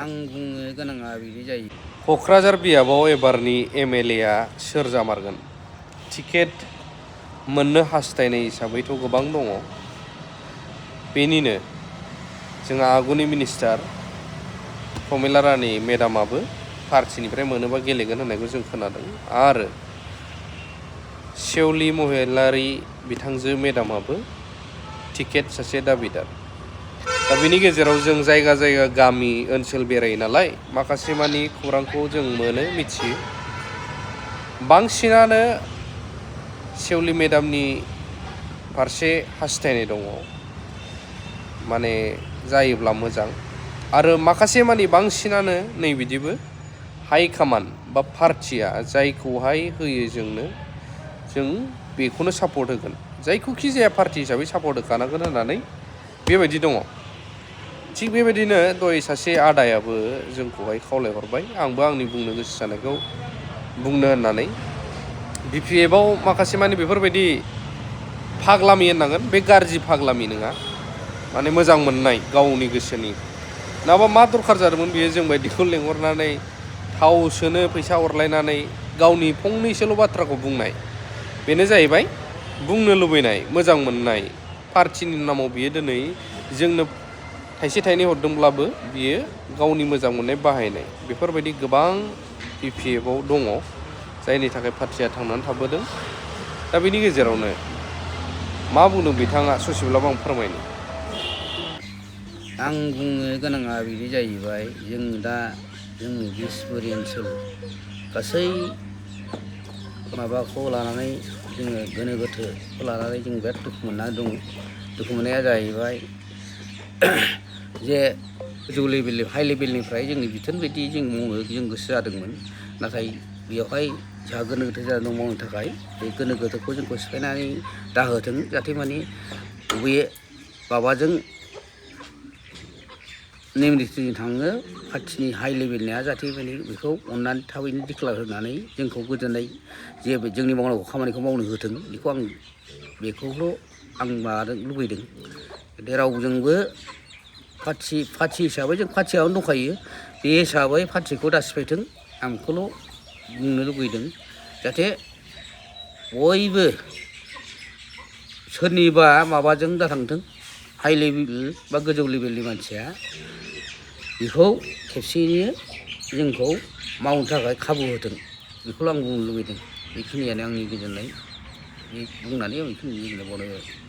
आं बुंनो गोनाङा बिदि जायो। क'क्राझार बियाबाव एबारनि MLA आ सोर जामारगोन? टिकेट मोननो हास्थायनाय हिसाबैथ' गोबां दङ। बेनिनो जोंहा आगुनि मिनिस्टार प्रमिला रानि मेडामाबो पार्टिनिफ्राय मोनोबा गेलेगोन होननायखौ जों खोनादों आरो सेवलि महिलारि बिथांजो मेडामाबो टिकेट सासे दाबिदार। दा बेनि गेजेराव जों जायगा जायगा गामि ओनसोल बेरायो नालाय माखासे मानि खौरांखौ जों मोनो मिथियो। बांसिनानो सेवलि मेडामनि फारसे हास्थायनाय दङ, माने जायोब्ला मोजां। आरो माखासे मानि बांसिनानो नै बिदिबो हाइकामान्ड बा पार्टिया जायखौहाय होयो जों बेखौनो सापर्ट होगोन, जायखौखि जाया पार्टि हिसाबै सापर्ट होखानांगोन होननानै बेबायदि दङ। थिग बेबायदिनो दहाय सासे आदायाबो जोंखौहाय खावलायहरबाय, आंबो आंनि बुंनो गोसो जानायखौ बुंनो होननानै। BPF आव माखासे मानि बेफोरबायदि फाग्लामि होननांगोन, बे गाज्रि फाग्लामि नङा, माने मोजां मोननाय गावनि गोसोनि। नङाबा मा दरखार जादोंमोन बियो जों बायदिखौ लेंहरनानै थाव सोनो फैसा हरलायनानै गावनि फंनैसोल' बाथ्राखौ बुंनाय। बेनो जाहैबाय बुंनो लुबैनाय, मोजां मोननाय। पार्टिनि नामाव बियो दिनै जोंनो थाइसे थाइनै हरदोंब्लाबो बियो गावनि मोजां मोननाय बाहायनाय। बेफोरबायदि गोबां BPF आव दङ, जायनि थाखाय पार्टिया थांनानै थाबोदों। दा बेनि गेजेरावनो मा बुंदों बिथाङा ससेब्लाबो आं फोरमायनो। आं बुंनो गोनाङा बिदि जाहैबाय, जों दा जोंनि बिसमुरि ओनसोल गासै माबाखौ लानानै जोङो गोनो गोथोखौ लानानै जों बिराद दुखु मोनना दं। दुखु मोननाया जाहैबाय जे गोजौ लेभेल हाइ लेभेलनिफ्राय जोंनि बिथोन बायदि जों मावनो जों गोसो जादोंमोन, नाथाय बेवहाय जोंहा गोनो गोथो जाना दं मावनो थाखाय। बे गोनो गोथोखौ जोंखौ सिफायनानै दाहोथों, जाहाथे माने बे माबाजों नेम निथिजों थाङो। पार्टिनि हाइ लेभेलनिया जाहाथे माने बेखौ अननानै थाबैनो डिक्लार होनानै जोंखौ गोजोननाय जे जोंनि मावनांगौ खामानिखौ मावनो होथों, बेखौल' आं माबादों लुबैदों। रावजोंबो पार्टि हिसाबै जों पार्टियावनो दंखायो, बे हिसाबै पार्टिखौ दा सिफायथों, आं बेखौल' बुंनो लुबैदों। जाहाथे बयबो सोरनिबा माबाजों दा थांथों, हाइ लेभेल बा गोजौ लेभेलनि मानसिया बेखौ खेबसेयैनो जोंखौ मावनो थाखाय खाबु होथों, बेखौल' आं बुंनो लुबैदों। बेखिनियानो आंनि गोजोननाय, बे बुंनानै आं बेखिनिखौ गोजोननाय बावनाय जाबाय।